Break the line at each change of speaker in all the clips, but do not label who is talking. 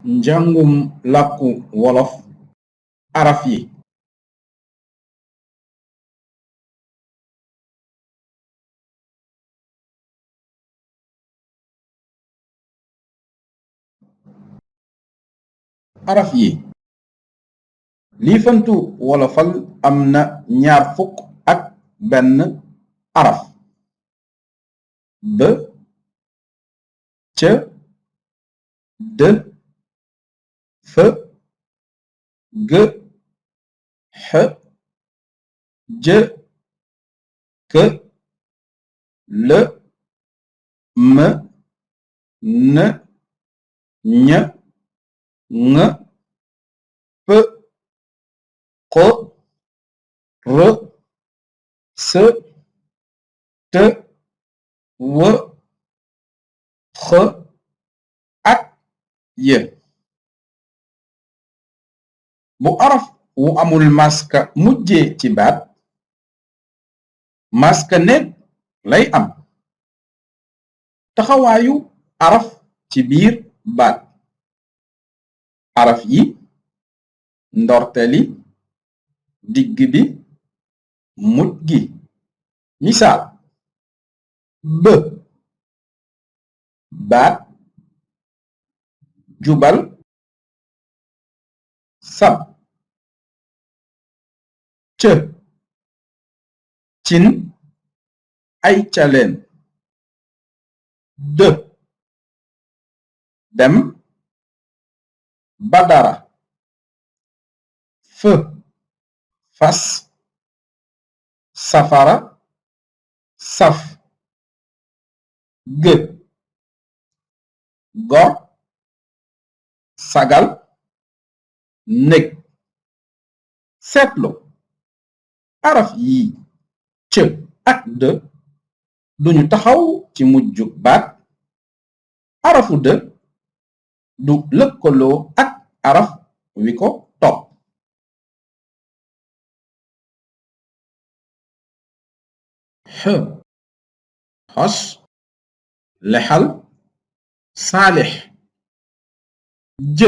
Njàngum làkku wolof araf yi. araf yi liifantu wolofal am na ñaar fukk ak benn araf. b c d f g x j k l m n ñ ŋ p q r s t w x ak y. bu araf wu amul maska mujjee ci baat maska nekk lay am. taxawaayu araf ci biir baat. araf yi ndorteli digg bi mujj gi. misaal b baat jubal sab c cin ay caleen d dem badara f fas safara saf g gor sagal nég. seetlu araf yi c ak d duñu taxaw ci mujjug baat. arafu d du lëkkaloo ak araf wi ko topp. x xos lexal saalix j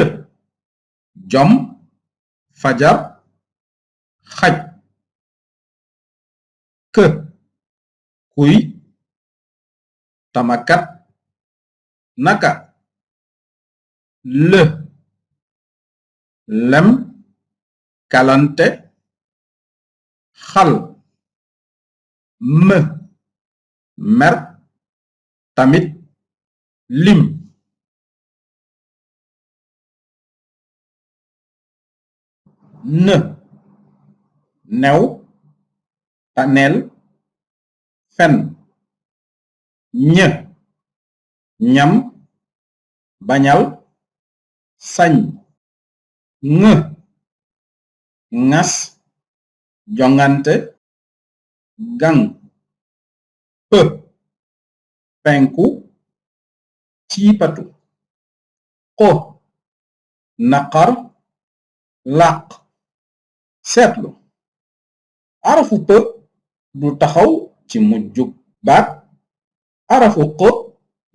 jom fajar xaj k kuy tamakat naka l lem kalante xal m mer tamit lim. n new taneel fen ñ ñam bañal sañ ŋ ŋas jongante gang p penku ciipatu ko naqar làq. seetlu arafu p du taxaw ci mujjug baat. arafu q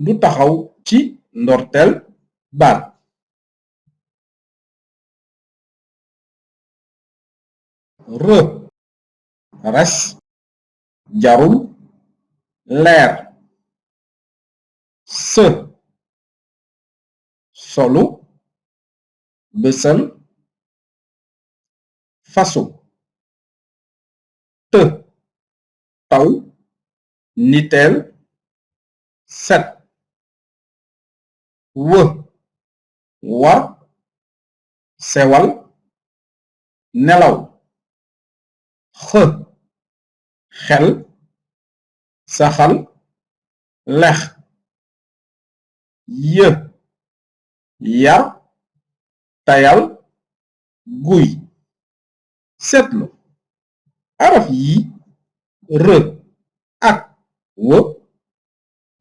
du taxaw ci ndorteel baat. r res jarul leer s solu bësal fasu t taw niteel set w war sewal nelaw x xel saxal lex y yar tayal guy. seetlu araf yi r ak w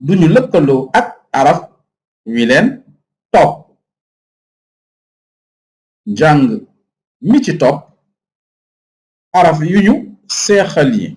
duñu lëkkaloo ak araf wi leen topp. njàng mi ci topp araf yu ñu seexal yi.